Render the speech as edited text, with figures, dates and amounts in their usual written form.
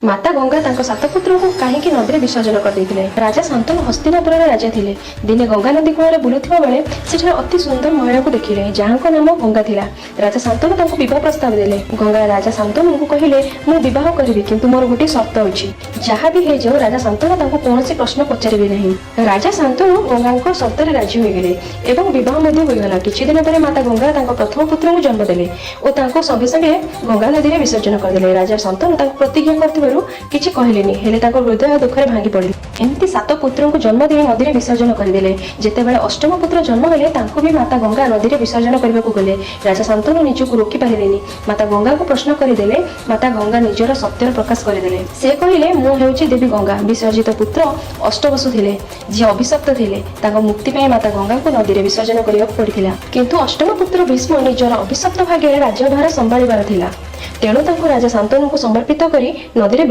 ମାତା ଗଙ୍ଗା ତାଙ୍କ ସାତ ପୁତ୍ରଙ୍କୁ କାହିଁକି ନଦୀରେ ବିସର୍ଜନ କରିଦେଇଥିଲେ? ରାଜା ଶାନ୍ତନୁ ହସ୍ତିନାପୁରର ରାଜା ଥିଲେ। ଦିନେ ଗଙ୍ଗା ନଦୀ କୂଳରେ ବୁଲୁଥିବା ବେଳେ ସେଠାରେ ଅତି ସୁନ୍ଦର ମହିଳାକୁ ଦେଖିଲେ, ଯାହାଙ୍କ ନାମ ଗଙ୍ଗା ଥିଲା। ରାଜା ଶାନ୍ତନୁ ତାଙ୍କୁ ବିବାହ ପ୍ରସ୍ତାବ ଦେଲେ। ଗଙ୍ଗା ରାଜା ଶାନ୍ତନୁଙ୍କୁ କହିଲେ, "ମୁଁ ବିବାହ କରିବି, କିନ୍ତୁ ମୋର ଗୋଟିଏ ସର୍ତ୍ତ ଅଛି।" ଯାହା ବି ହେଇଯାଉ, ରାଜା ଶାନ୍ତନୁ ତାଙ୍କୁ କୌଣସି ପ୍ରଶ୍ନ ପଚାରିବେ ନାହିଁ। ରାଜା ଶାନ୍ତନୁ ଗଙ୍ଗାଙ୍କ ସର୍ତ୍ତରେ ରାଜି ହୋଇଗଲେ ଏବଂ ବିବାହ ମଧ୍ୟ ହୋଇଗଲା। କିଛି ଦିନ ପରେ ମାତା ଗଙ୍ଗା ତାଙ୍କ ପ୍ରଥମ ପୁତ୍ରଙ୍କୁ ଜନ୍ମ ଦେଲେ ଓ ତାଙ୍କୁ ସଙ୍ଗେ ସଙ୍ଗେ ଗଙ୍ଗା ନଦୀରେ ବିସର୍ଜନ କରିଦେଲେ। ରାଜା ଶାନ୍ତନୁ ତାଙ୍କୁ ପ୍ରତିଜ୍ଞା କରିଥିବାରୁ କିଛି କହିଲେନି, ହେଲେ ତାଙ୍କ ହୃଦୟ ଦୁଃଖରେ ଭାଙ୍ଗି ପଡ଼ିଲେ। ଏମିତି ସାତ ପୁତ୍ରଙ୍କୁ ଜନ୍ମ ଦେଇ ନଦୀରେ ବିସର୍ଜନ କରିଦେଲେ। ଯେତେବେଳେ ଅଷ୍ଟମ ପୁତ୍ର ଜନ୍ମ ହେଲେ, ତାଙ୍କୁ ବି ମାତା ଗଙ୍ଗା ନଦୀରେ ବିସର୍ଜନ କରିବାକୁ ଗଲେ। ରାଜା ଶାନ୍ତନୁ ନିଜକୁ ରୋକି ପାରିଲେନି। ମାତା ଗଙ୍ଗାଙ୍କୁ ପ୍ରଶ୍ନ କରିଦେଲେ। ମାତା ଗଙ୍ଗା ନିଜର ସତ୍ୟର ପ୍ରକାଶ କରିଦେଲେ। ସେ କହିଲେ, "ମୁଁ ହେଉଛି ଦେବୀ ଗଙ୍ଗା। ବିସର୍ଜିତ ପୁତ୍ର ଅଷ୍ଟବସୁ ଥିଲେ, ଯିଏ ଅଭିଶପ୍ତ ଥିଲେ। ତାଙ୍କ ମୁକ୍ତି ପାଇଁ ମାତା ଗଙ୍ଗାଙ୍କୁ ନଦୀରେ ବିସର୍ଜନ କରିବାକୁ ପଡ଼ିଥିଲା। କିନ୍ତୁ ଅଷ୍ଟମ ପୁତ୍ର ଭୀଷ୍ମ ନିଜର ଅଭିଶପ୍ତ ଭାଗ୍ୟରେ ରାଜ୍ୟଭାର ସମ୍ଭାଳିବାର ଥିଲା। ତେଣୁ ତାଙ୍କୁ ରାଜା ଶାନ୍ତନୁଙ୍କୁ ସମର୍ପିତ କରି ନଦୀରେ